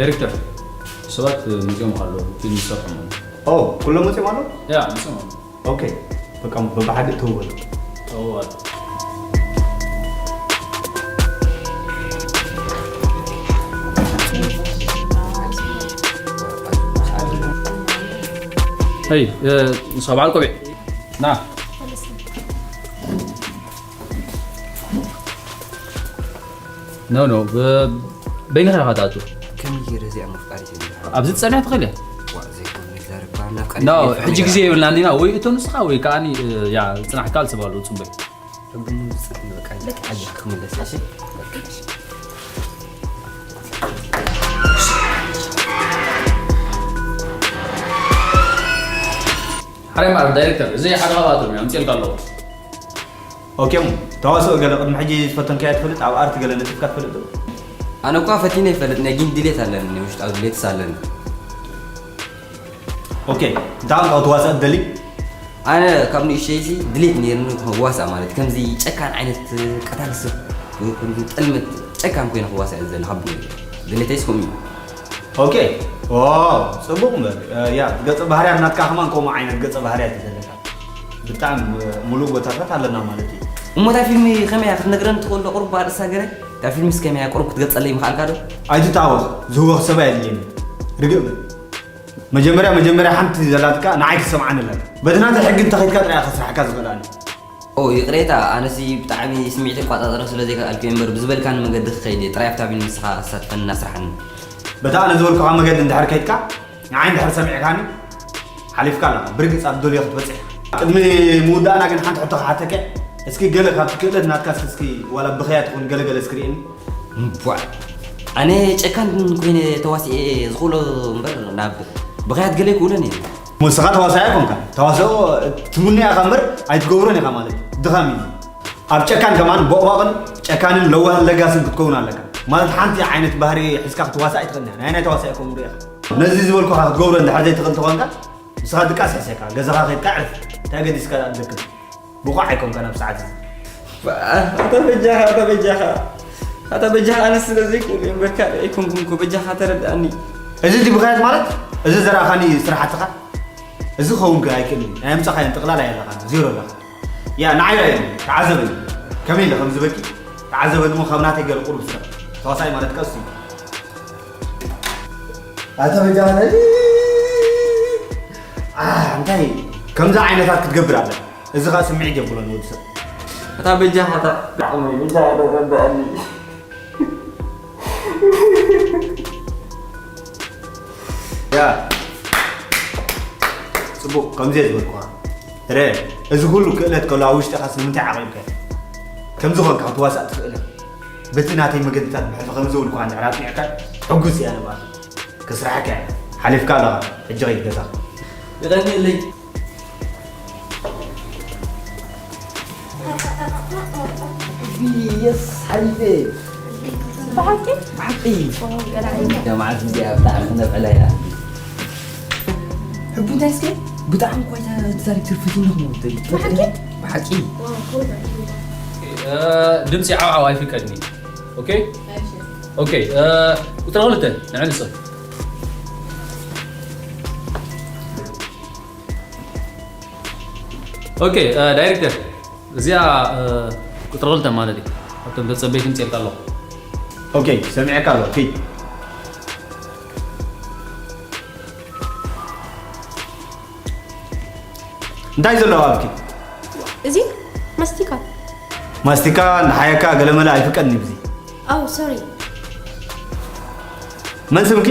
ዳይሬክተር፣ ሰባት መጺኦም ኣለዉ፣ ፊልም ይሰርሑ ኣለዉ። ኦ፣ ኩሎም መጺኦም ኣለዉ? ያ፣ መጺኦም ኣለዉ። ኦኬ፣ በቃ በብሓደ እተው በሉ። እተው በሉ። ሄይ፣ እ፣ ንስኻ በዓል ቆቢዕ፣ ና። ኖ፣ ኖ፣ ብ-፣ በይንኻ ኢኻ ትኣቱ። ከመይ ገይረ እዚኣ ምፍቃር ይጀምር? ኣብዚ ትጸንሕ ትኽእል እያ። ዋ፣ ዘይኮነ ነጋሪ እኳ ናብ ቃል ኖ፣ ይፍለጥ ሕጂ ይፈልጥ ግዜ ይብልና እንዲና፣ ወይ እቶ ንስኻ ወይ ከኣኒ፣ እ፣ ያ፣ ጽናሕ ካል ስባሉ ጽበይ። ረቢ ንጽናሕ በቃ፣ በቃ። ሓጂ ክምለስ፣ እሺ? በቃ፣ እሺ። ሓራይ ማዕረ ዳይሬክተር፣ እዚ ሓደ ካብኣቶም እዩ፣ ኣምፅኤልካ ኣለኹ። ኦኬ፣ እሞ ተዋስኦ ገለ ቅድሚ ሕጂ ዝፈተንካዮ ትፈልጥ? ኣብ ኣርት ገለ ነጢፍካ ትፈልጥ ዶ? ኣነ እኳ ፈቲነ ይፈልጥ፣ ናይ ግን ድሌት ኣለኒ፣ ናይ ውሽጣዊ ድሌትስ ኣለኒ። ኦኬ፣ እንታይ ከም ክትዋሳእ ትደሊ? ኣነ ካብ ንእሽተይሲ ድሌት ነይርኒ ክዋሳእ፣ ማለት ከምዚ ጨካን ዓይነት ቀታሊ ሰብ፣ ከምዚ ጥልመት ጨካን ኮይነ ክዋሳእ እየ ዝደሊ፣ ካብ ድሌተይስ ከምኡ እዩ። ኦኬ፣ ዋው፣ ጽቡቕ እምበር፣ እ፣ ያ፣ ገጸ ባህርያት ናትካ ከማን ከምኡ ዓይነት ገጸ ባህርያት እዩ ዘለካ። ብጣዕሚ፣ እ፣ ሙሉእ ቦታታት ኣለና ማለት እዩ። እሞ እታ ፊልም ከመይ እያ ክትነግረኒ ትኽእል ዶ? ቁሩብ ኣርእስታ ገለ? እታ ፊልምስ ከመይ እያ? ቁሩብ ክትገልጸለይ ምኽኣልካ ዶ? ኣይትታወኽ፣ ዝህወኽ ሰብ ኣየድልየኒ። ርግእ በል። መጀመርያ፣ መጀመርያ ሓንቲ ዘላትካ ንዓይ ክትሰምዓኒ ኣለካ። በቲ ናተይ ሕጊ እንተኸይድካ ጥራይ እየ ከስርሓካ ዝኽእል ኣነ። ኦ፣ ይቕሬታ፣ ኣነሲ ብጣዕሚ ስምዒተይ ክቆጻጸሮ ስለ ዘይከኣልኩ እየ እምበር፣ ብዝበልካኒ መገዲ ክኸይድ እየ። ጥራይ ኣብታ ፊልም ንስኻ ኣሳትፈኒ፣ ኣስርሓኒ። በታ ኣነ ዝበልኩኻ መገዲ እንድሕር ከይድካ፣ ንዓይ እንድሕር ሰሚዕካኒ፣ ሓሊፍካ ኣለኻ። ብርግጽ ኣብ ደልዮ ክትበጽሕ ኢኻ። ቅድሚ ምውዳእና ግን ሓንቲ ሕቶ ክሓተካ እየ። እስኪ ገለ ካብቲ ክእለት ናትካ እስኪ፣ እስኪ ዋላ ብኽያት ይኹን ገለ ገለ እስኪ ርእየኒ። እምቧዕ። ኣነ ጨካን ኮይነ ተዋሲኤ ዝኽእሎ እምበር ናብ ብኽያት ገለ ኣይክእሎን እየ። ንስኻ ተዋሳኢ ኣይኮንካን። ተዋስኦ ትምኖ ኢኻ እምበር ኣይትገብሮን ኢኻ ማለት እዩ። ድኻም እዩ። ኣብ ጨካን ከማን ቦቕባቕን ጨካንን ለዋህን ለጋስን ክትከውን ኣለካ። ማለት ሓንቲ ዓይነት ባህሪ ሒዝካ ክትዋሳእ ኣይትኽእልን ኢኻ። ናይ ናይ ተዋሳኢ ከምኡ ዶ ኢኻ? ነዚ ዝበልኩኻ ክትገብሮ እንድሕር ዘይትኽእል ተኾንካ፣ ንስኻ ድቃስ ሕሰካ፣ ገዛኻ ኸይድካ ዕርፍ። እንታይ ገዲስካ ደክም? ብቑዕ ኣይኮንካን ኣብ ሰዓት እዚ። ኣታ በጃኻ፣ ኣታ በጃኻ፣ ኣታ በጃኻ፣ ኣነ ስለ ዘይክእል እየ እምበር ካልእ ኣይኮንኩን እኮ፣ በጃኻ ተረድኣኒ። እዚ ድዩ ብኽያት ማለት? እዚ ዘርኣኻኒ ስራሓትኻ? እዚ ክኸውን ከ ኣይክእልን እዩ። ናይ ኣምጻኻዮን ጥቕላል ኣየለኻን፣ ዜሮ ኣለኻ። ያ፣ ንዓይ ራእየኒ፣ ተዓዘበኒ። ከመይ ኢለ ከም ዝበኪ ተዓዘበኒ እሞ ካብ ናተይ ገለ ቁሩብ ስራሕ። ተዋሳኣይ ማለት ከኣ እሱ እዩ። ኣታ በጃኻ፣ ኣ፣ እንታይ ከምዚ ዓይነታት ክትገብር ኣለካ? እዚ ኸኣ ስምዒት የብሎን ወዲ ሰብ። ኣታ በጃኻ፣ ኣታ ብጣዕሚ በጃኻ ተረድኣኒ። ያ፣ ጽቡቕ፣ ከምዚ እየ ዝበልኩኻ። ረ፣ እዚ ኩሉ ክእለት ከሎ ኣብ ውሽጥኻስ ንምንታይ ዓቒብካዮ? ከምዚ ኾንካ ክትዋሳእ ትኽእል ኢኻ። በቲ ናተይ መገድታት ብሕልፊ ከምዚ ዝበልኩኻ እንድሕር ኣጽኒዕካ፣ ሕጉስ እየ ኣነ ብኣኻ። ከስርሓካ እየ። ሓሊፍካ ኣለኻ። ሕጂ ኸይድ ገዛኻ። የቐንየለይ። የስ፣ ሓሊፈ። ብሓቂ? ብሓቂ። ኦ፣ ገላዒ። ያ መዓልቲ እዚኣ ብጣዕሚ ክነብዕላ ኢና። ሕቡ እንታይ እስከ? ብጣዕሚ እኮ እያ ትዛረብ ትርፍት ኢንኹም ወደይ። ብሓቂ? ብሓቂ። እ፣ ድምፂ ዓውዓው ኣይፍቀድኒ። ኦኬ? እሺ። ኦኬ፣ እ፣ ቁፅሪ ክልተ ንዕንፅር። ኦኬ፣ እ፣ ዳይሬክተር፣ እዚኣ፣ እ፣ ቁፅሪ ክልተ ማለት እዩ። ኣብቶም ተፀበይቲ ምፅኤልካ ኣለኹ። ኦኬ፣ ሰሚዐካ ኣለኹ። ፊት። እንታይ ዘሎ ኣብኪ? እዚ ማስቲካ። ማስቲካ ንሓየካ ገለመለ ኣይፍቀድን እዩ። ኦ፣ ሶሪ። መን ስምኪ?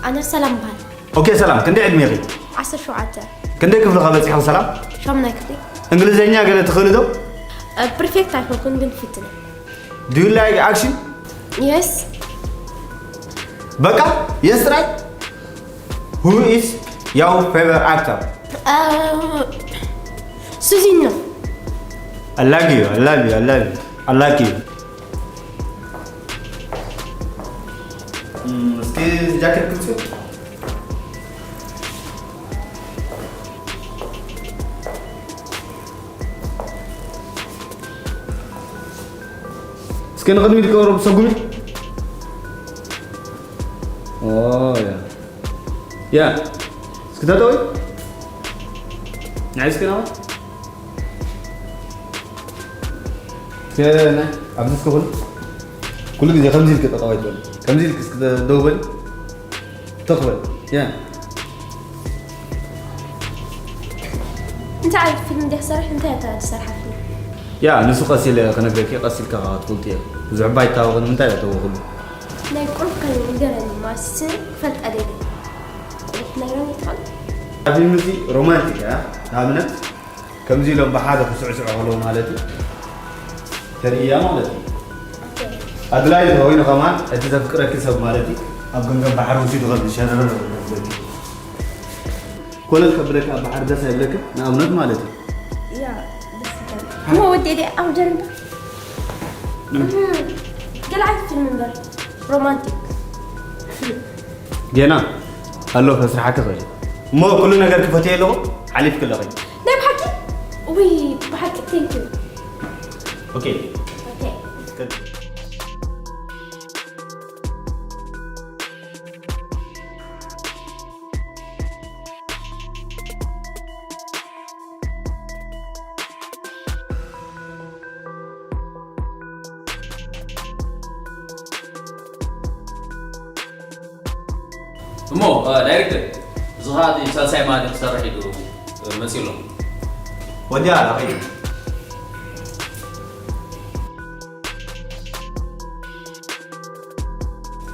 ኣነ ሰላም በሃል። ኦኬ ሰላም፣ ክንደይ ዕድሜኺ? ዓሰርተ ሸውዓተ። ክንደይ ክፍሊ ከ በጺሕኺ ሰላም? ሻምናይ ክፍሊ። እንግሊዝኛ ገለ ትኽእሊ ዶ? እ፣ ፐርፌክት ኣይኮንኩን ግን ፍትን። Do you like action? የስ። በቃ? የስ ጥራይ? Who is your favorite actor? እ፣ ሱዚኖ። I like you, I love you, I love you, I like you. እም፣ እስኪ ጃኬት ግልጽ። እስኪ ንቕድሚት ቀረብ ሰጉሚ። ኦ፣ ያ። ያ። እስኪ ተጠዊ። ናይ እስኪ ናው። ከ-፣ ናይ፣ ኣብዚ እስኪ ኩሉ፣ ኩሉ ግዜ ከምዚ ኢልክ ጠጠው ኣይትበል። ከምዚ ኢልክ እስኪ ደው በል። ተኽበል። ያ። እንታይ ዓይነት ፊልም እንዲያ ትሰርሕ? እንታይ እያ ትሰርሓ ፊልም? ያ፣ ንሱ ቀስ ኢለ ክነግረኪ፣ ቀስ ኢልካ ከዓ ትፈልጥዮ። ብዙሕ ባይታ እውን እንታይ እያ ተወ ኩሉ? ናይ ቁሩብ ከ ንገረኒ፣ ማስ ክፈልጣ ደልየ። ቁሩብ ክትነግረኒ ትኽእል? ኣብ ፊልም እዚ ሮማንቲክ እያ። ንኣብነት፣ ከምዚ ኢሎም ብሓደ ክስዕስዑ ከለዉ ማለት እዩ። ተርእያ ማለት እዩ። ኦኬ። ኣድላይ እንተኾይኑ ከማን፣ እቲ ዘፍቅረኪ ሰብ ማለት እዩ። ኣብ ገምገም ባሕሪ ወሲዱ ከም ዝሸረረ ነው ዝመስለኪ። ኮለል ከብለካ ኣብ ባሕሪ ደስ ኣይብለካ፣ ንኣብነት ማለት እዩ። ያ፣ ደስ ይብል። እሞ ወዲ ደይ ኣብ ጀርባ። እም። እም። ገለ ዓይነት ፊልም እምበር፣ ሮማንቲክ። ጌና፣ ኣሎ ከስርሓካ ክእል። እሞ ኩሉ ነገር ክፈትዮ ኣለኹ፣ ሓሊፍኪ ኣለኺ። ናይ ብሓቂ? ውይ፣ ብሓቂ፣ ቴንክ ዩ። ኦኬ። ኦኬ። እሞ፣ እ፣ ዳይሬክተር፣ እዚ ኸኣ እቲ ሳልሳይ ማዕድን ክሰርሕ ኢሉ፣ እ፣ መጺኡ ኣሎ። ወዲያ ኣላ፣ ኸይዱ።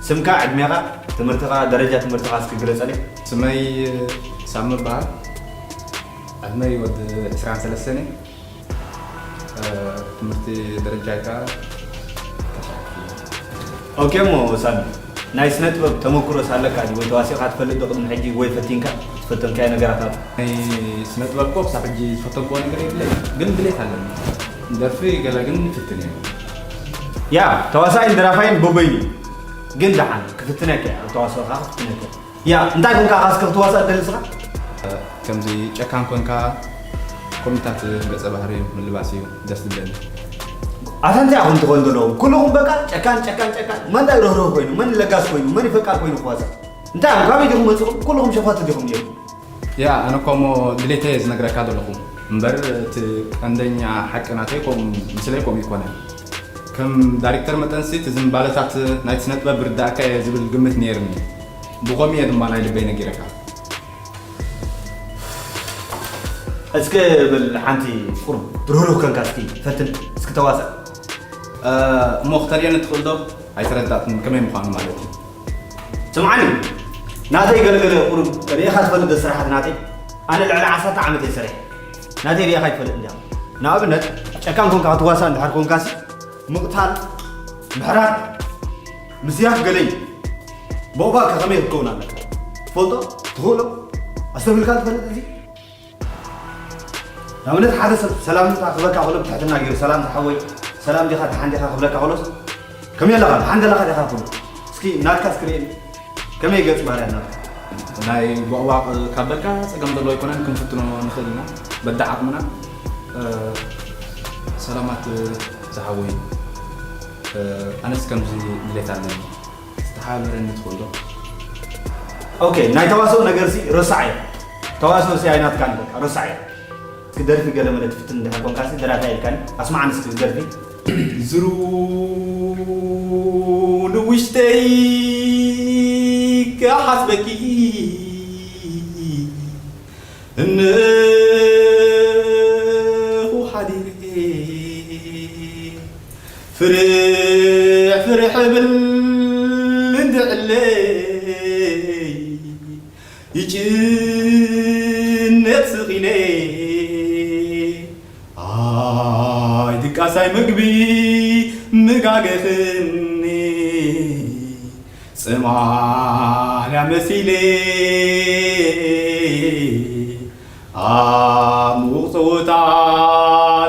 ስምካ፣ ዕድሜኻ፣ ትምህርትኻ፣ ደረጃ ትምህርትኻ እስኪ ግለጸለይ። ስመይ ሳሚ እበሃል። ዕድመይ ወዲ ዕስራን ሰለስተን እየ። እ፣ ትምህርቲ ደረጃይ ከኣ ታሽዓይ ክፍሊ። ኦኬ፣ እሞ ሳሚ፣ ናይ ስነ ጥበብ ተመኩሮስ ኣለካ ድዩ? ወይ ተዋሲእካ ትፈልጥ ዶ ቅድሚ ሕጂ? ወይ ፈቲንካ ዝፈተንካዮ ነገራት ኣሎ? ናይ ስነ ጥበብ እኮ ክሳብ ሕጂ ዝፈተንክዎ ነገር የብለይን፣ ግን ድሌት ኣለኒ። ደርፊ ገለ ግን ይፍትን እየ። ያ፣ ተዋሳኣይን ደራፋይን በበይኑ እዩ። ግን ደሓን ክፍትነካ እየ፣ ኣብ ተዋስኦ ከኣ ክፍትነካ እየ። ያ፣ እንታይ ኮንካ ከ እስከ ክትዋሳእ ትደሊ ንስኻ? ከምዚ ጨካን ኮንካ ኮሚታት ገጸ ባህሪ ምልባስ እዩ ደስ ዝብለኒ። ኣታ እንታይ ኢኹም ትኾኑ ዘለኹም? ኩልኹም በቃ ጨካን፣ ጨካን፣ ጨካን። መን እንታይ ርህሩህ ኮይኑ፣ መን ለጋስ ኮይኑ፣ መን ፈቃር ኮይኑ ክዋሳእ? እንታይ ኢኹም? ካበይ ዲኹም መጺኹም? ኩልኹም ሸፋቱ ዲኹም ነይሩ? ያ፣ ኣነ እኮ እሞ ድሌተይ እየ ዝነግረካ ዘለኹ እምበር፣ እቲ ቀንደኛ ሓቂ ናተይ ከምኡ፣ ምስለይ ከምኡ ኣይኮነን። ከም ዳይሬክተር መጠንሲ፣ እቲ ዝንባለታት ናይቲ ስነ ጥበብ ይርድኣካ እየ ዝብል ግምት ነይርኒ። ብኸምኡ እየ ድማ ናይ ልበይ ነጊረካ። እስከ በል ሓንቲ ቁሩብ ርህሩህ ከንካ እስኪ ፈትን፣ እስኪ ተዋሳእ። እ፣ እሞ ክተርእየኒ ትኽእል ዶ? ኣይተረዳእትን፣ ከመይ ምዃኑ ማለት እዩ። ስምዓኒ፣ ናተይ ገለገለ ቁሩብ ርኢኻ ትፈልጥ ዶ ስራሓት ናተይ? ኣነ ልዕሊ ዓሰርተ ዓመት እየ ሰሪሐ። ናተይ ርኢኻ ኣይትፈልጥ እንዲኻ። ንኣብነት፣ ጨካን ኮንካ ክትዋሳእ እንድሕር ኮንካሲ፣ ምቕታል፣ ምሕራድ፣ ምስያፍ ገለ እዩ። ቦቕባቕ ከ ከመይ ክትከውን ኣለካ? ትፈልጦ? ትኽእሎ? ኣስተብሂልካ ትፈልጥ እዚ? ንኣብነት ሓደ ሰብ ሰላምታ ክህበካ ከሎ ብትሕትና ገይሩ፣ "ሰላም ዝሓወይ፣ ሰላም ዲኻ፣ ደሓን ዲኻ?" ክብለካ ከሎስ፣ "ከመይ ኣለኻ? ደሓን ዘለኻ ዲኻ?" ክብሎ። እስኪ ናትካ እስኪ ርእየኒ። ከመይ ገጽ ባህርያት ናትካ? ናይ ቦቕባቕ ካብ በልካ ጸገም ዘለዎ ኣይኮነን፣ ክንፍትኖ ንኽእል ኢና በብዓቕምና። እ፣ ሰላማት ዝሓወይ፣ እ፣ ኣነስ ከምዚ ድሌት ኣለኒ። ዝተሓባበረኒ ትኽእል ዶ? ኦኬ፣ ናይ ተዋስኦ ነገርሲ ረሳዕ እየ። ተዋስኦ ሲ ኣይናትካን በቃ፣ ረሳዕ እየ። እስኪ ደርፊ ገለ መለ ትፍትን እንድሕር ኮንካሲ፣ ደራፋይ ኢልካኒ። ኣስማዓኒ እስኪ ደርፊ። ዝሩ ንውሽተይ ክሓስበኪ እነሆ ሓዲረ ፍርሕ ፍርሕ እብል እንድዕለይ ይጭነቕ ስቕ ኢለ ኣይ ድቃስ ኣይ ምግቢ ምጋገኽኒ ጽማልያ መሲለ ኣብ ምዉቕ ጸወታ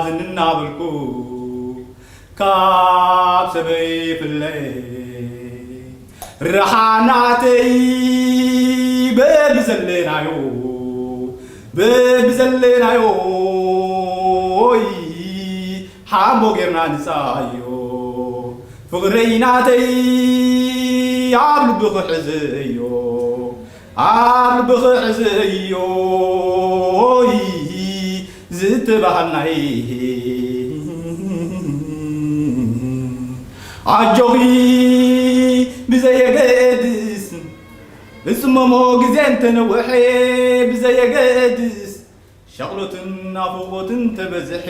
ዝንናበልኩ ካብ ሰበይ ፍለ ረሓናተይ በብዘለናዮ በብዘለናዮ ሓምቦ ጌርና ንጻዮ ፍቕረይ ናተይ ኣብ ልብኺ ሕዝዮ፣ ኣብ ልብኺ ሕዝዮ ዝተባህልናይ ኣጆኺ ብዘየገድስ ዝጽመሞ ግዜ እንተነውሐ ብዘየገድስ ሻቕሎትን ናፍቖትን ተበዝሐ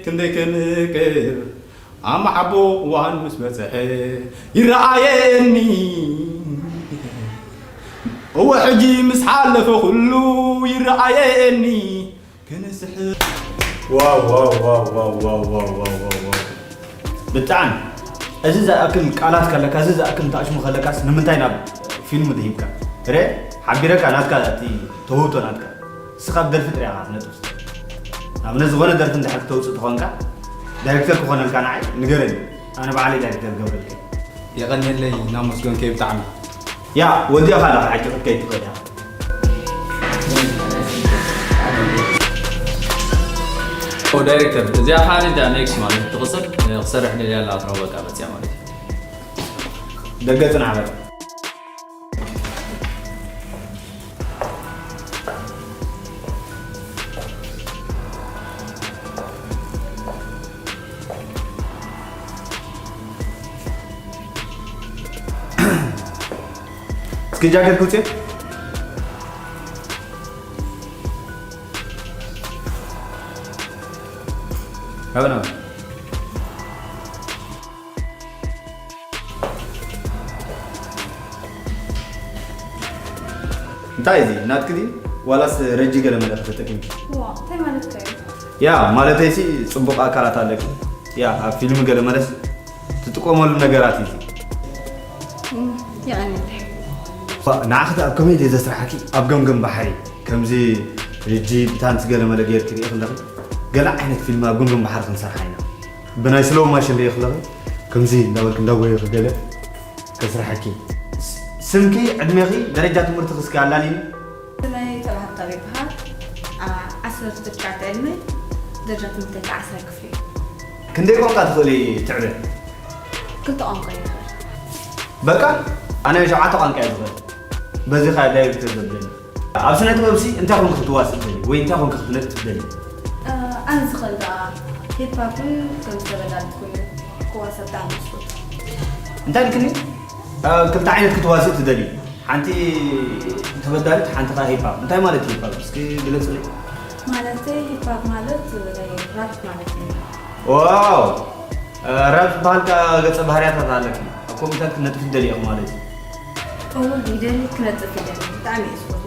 ክንደይ ከንቅር ኣማሓቦ እዋን ምስ በጽሐ ይረኣየኒ እወ ሕጂ ምስ ሓለፈ ኩሉ ይረኣየኒ ክንስሕ ዋው ዋው ዋው ዋው ዋው ዋው ዋው ዋው ዋው። ብጣዕሚ እዚ ዝኣክል ቃላት ከለካ፣ እዚ ዝኣክል ተኣሽሙ ከለካስ ንምንታይ ናብ ፊልም ድሂብካ? ረ ሓቢረካ ናትካ እቲ ተውህቶ ናትካ። እስኻ ብደርፊ ጥራይ ኢኻ ትነጥፍ። ንኣብነት ዝኾነ ደርፊ እንድሕር ክተውፅእ ተኾንካ፣ ዳይሬክተር ክኾነልካ ንዓይ ንገረኒ። ኣነ ባዕለይ ዳይሬክተር ገብረልካ። የቐንየለይ ናመስገንከይ ብጣዕሚ። ያ ወዲእኻ ኣለኻ ዓቂቕካ ይትኸድ ኢኻ። ኦ ዳይሬክተር፣ እዚኣ ኸኣ እዛ ኔክስት ማለት ትቕጽል፣ እ፣ ክሰርሕ ደልያ ኣላ፣ ኣትረኽበካ መጽያ ማለት እዩ። ደገ ጽናዕ በል። እስኪ ጃኬት ክውፅእ። ኣበና። እንታይ እዚ ናትኪ ድዩ? ዋላስ ረጂ ገለ መለ ተጠቂምኪ? ዋ፣ እንታይ ማለትካ እዩ? ያ፣ ማለተይሲ ጽቡቕ ኣካላት ኣለኪ። ያ፣ ኣብ ፊልም ገለ መለስ ትጥቀመሉ ነገራት እዩ። እም፣ የቐንየለይ። ዋ፣ ንዓኽቲ ኣብ ኮሜዲ ዘስርሓኪ ኣብ ገምገም ባሕሪ፣ ከምዚ ሪጂ ብታንስ ገለ መለ ጌርኪ ርኢኺ ኣለኺ? ገለ ዓይነት ፊልም ኣብ ገምገም ባሕሪ ክንሰርሓ ኢና። ብናይ ስሎው ማሽን ርኢኺ ኣለኺ? ከምዚ እንዳበልኪ እንዳጎየኺ ገለ ከስርሓኪ። ስ-፣ ስምኪ፣ ዕድሜኺ፣ ደረጃ ትምህርትኺ እስኪ ኣላልይኒ። ስመይ ተባህት ካብ ይበሃል። ዓ-፣ ዓሰርተ ትሽዓተ ዕድመ፣ ደረጃ ትምህርተይ ከዓ ዓስራይ ክፍሊ እዩ። ክንደይ ቋንቋ ትኽእሊ ትዕበ? ክልተ ቋንቋ እየ ዝኽእል። በቃ? ኣነ ሸውዓተ ቋንቋ እየ ዝኽእል። በዚ ኸኣ ዳይሬክተር ዘብለኒ። ኣብ ስነ ጥበብሲ እንታይ ኮንኪ ክትዋስእ ትደልዪ? ወይ እንታይ ኮንኪ ክትነጥፊ ትደልዪ? እ፣ ኣነ ዝኽእል ደኣ ሂፓፕን ከም ዝተበላልት ኮይኑ ክዋሰእ ብጣዕሚ እየ ዝፈቱ። እንታይ ኢልክኒ? እ፣ ክልተ ዓይነት ክትዋስእ ትደልዪ? ሓንቲ ተበዳሊት፣ ሓንቲ ኸኣ ሂፓፕ። እንታይ ማለት እዩ ሂፓፕ? እስኪ ግለጽለይ። ማለተይ ሂፓፕ ማለት ናይ ራፕ ማለት እዩ። ዋው! እ፣ ራፕ ዝበሃል ከኣ ገጸ ባህርያታት ኣለኪ። ኣብ ኮሜድታት ክትነጥፊ ትደልዪ ኢኺ ማለት እዩ። እወ፣ ይደሊ፣ ክነጥፍ ይደሊ። ብጣዕሚ እየ ዝፈትዎ።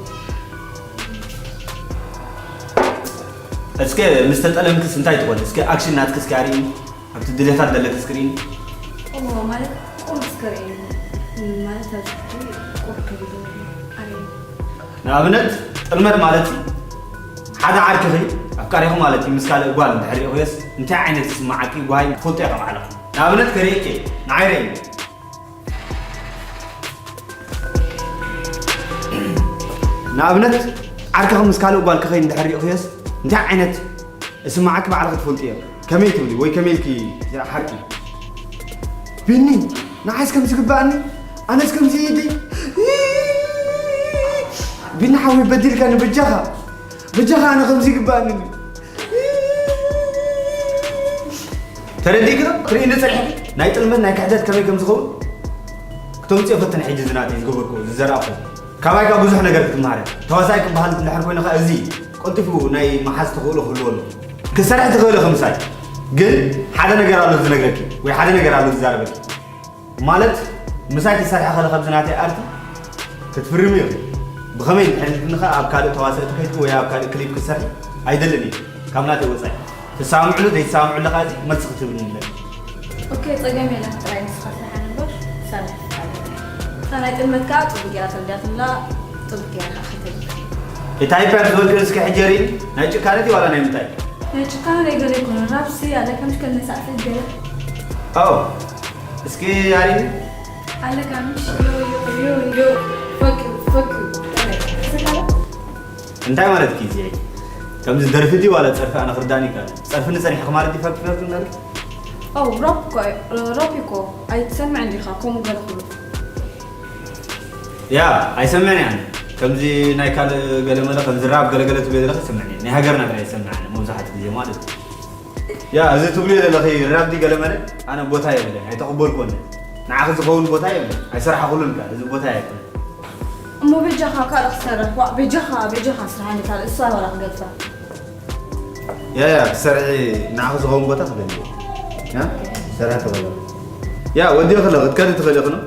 እስከ ምስ ተጠለምክስ እንታይ ትኾኒ? እስከ ኣክሽን ናትኪ እስከ ኣርእይኒ። ኣብቲ ድሌታት ዘለኪ ስክሪን። እሞ ማለት ቁሩብ እስከ ርእየኒ። ማለት ኣብዚ ሕጂ ቁሩብ ከቢዱ ኣሎ። ኣርእየኒ። ንኣብነት ጥልመት ማለት ሓደ ዓርክኺ ኣፍቃሪኺ ማለት እዩ ምስ ካልእ ጓል እንድሕር ርኢኽዮስ እንታይ ዓይነት ዝስምዓኪ ጓሂ ትፈልጦ ኢኻ ባዕልኺ። ንኣብነት ከርእየኪ እየ። ንዓይ ርእየኒ። ንኣብነት ዓርክኺ ምስ ካልእ ጓል ክኸይድ እንድሕር ርኢኽዮስ እንታይ ዓይነት እስምዓኪ ባዕልኺ ትፈልጥዮ። ከመይ ትብሊ ወይ ከመይ ኢልኪ ሓርቂ? ቢኒ፣ ንዓይስ ከምዚ ግባኣኒ? ኣነስ ከምዚ ኢደይ? ቢኒ ሓወይ በዲልካኒ፣ በጃኻ፣ በጃኻ ኣነ ከምዚ ግባኣኒ። ተረዲእኪ ዶ? ትርእይኒ ጸኒሕኪ? ናይ ጥልመት ናይ ክሕደት ከመይ ከም ዝኸውን ክተምጽኦ ፈትኒ። ሕጂ እዚ ናተይ ዝገበርክዎ፣ ዝዘራእክዎ። ካባይ ከኣ ብዙሕ ነገር ክትመሃር እያ። ተዋሳኣይ ክበሃል እንድሕር ኮይኑ ከኣ እዚ ቀልጢፉ ናይ ምሓዝ ተኽእሎ ክህልዎ ኣለዎ። ክትሰርሒ ትኽእሊ ኢኺ ምሳይ። ግን ሓደ ነገር ኣሎ ዝነግረኪ ወይ ሓደ ነገር ኣሎ ዝዛረበኪ። ማለት ምሳይ ክትሰርሒ ከለኺ ኣብዚ ናተይ ኣርቲ ክትፍርሚ ኢኺ። ብኸመይ እንድሕር ኢልክኒ ከኣ ኣብ ካልእ ተዋሳእቲ ከይድኪ ወይ ኣብ ካልእ ክሊፕ ክትሰርሒ ኣይደልን እየ። ካብ ናተይ ወጻኢ። ትሰማምዕሉ ዘይትሰማምዕሉ ከኣ እዚ መልሲ ክትህብኒ ኣለኪ። ኦኬ፣ ጸገም የለን። ጥራይ ንስኻ ስርሓን እምበር፣ ትሰርሕ ትኽእል። እታ ናይ ጥልመት ከኣ ጽቡቅ ጌራ ተረዲኣትላ፣ ጽቡቅ ጌራ ከኣ ከይተግብር። እታ ሃይፐር ዝበልክን እስከ ሕጂ የርእይኒ፣ ናይ ጭካነ ድዩ ዋላ ናይ ምንታይ? ናይ ጭካነ ናይ ገለ ኣይኮነን። ራፕሲ ኣለካ ምሽ ከነ ሳዕስዕ ገለ። ኦ፣ እስኪ ኣርእይኒ። ኣለካ ምሽ ዮ፣ ዮ፣ ዮ፣ ዮ፣ fuck you፣ fuck you። እንታይ ማለት እዩ እዚ? ከምዚ ደርፊ ድዩ ዋላ ጸርፊ ኣነ ክርዳእኒ ይከኣል። ጸርፊ ንጸኒሕኪ ማለት እዩ ፋክ ፋክ እንዳልኪ? ኦ፣ ራፕ እኮ፣ ራፕ እኮ ኣይትሰምዕን ዲኻ ከምኡ ገለ ኩሉ። ያ ኣይሰምዕን እየ ኣነ። ከምዚ ናይ ካልእ ገለመለ ከምዚ ራብ ገለገለ ትብልዮ ዘለኺ ኣይሰምዕን እየ። ናይ ሃገርና ጥራይ ይሰምዕ ኣነ መብዛሕትኡ ግዜ ማለት እዩ። ያ እዚ ትብልዮ ዘለኺ ራብ ድዩ ገለመለ ኣነ ቦታ የብለይን ኣይተቐበልኩዎን እየ። ንዓኺ ዝኸውን ቦታ የብለይን ኣይሰራሕኹሉን ከኣ እዚ ቦታ ኣይኮነን። እሞ በጃኻ ካልእ ክሰርሕ ዋእ በጃኻ በጃኻ ስርሓኒ ካልእ እሳ ዋላ ክገልጻ። ያ ያ ክትሰርሒ ንዓኺ ዝኸውን ቦታ ክደሊ። ያ ክትሰርሒ ትኽእሊ። ያ ወዲእኺ ኣለኺ ክትከዲ ትኽእሊ ኢኺ ነው።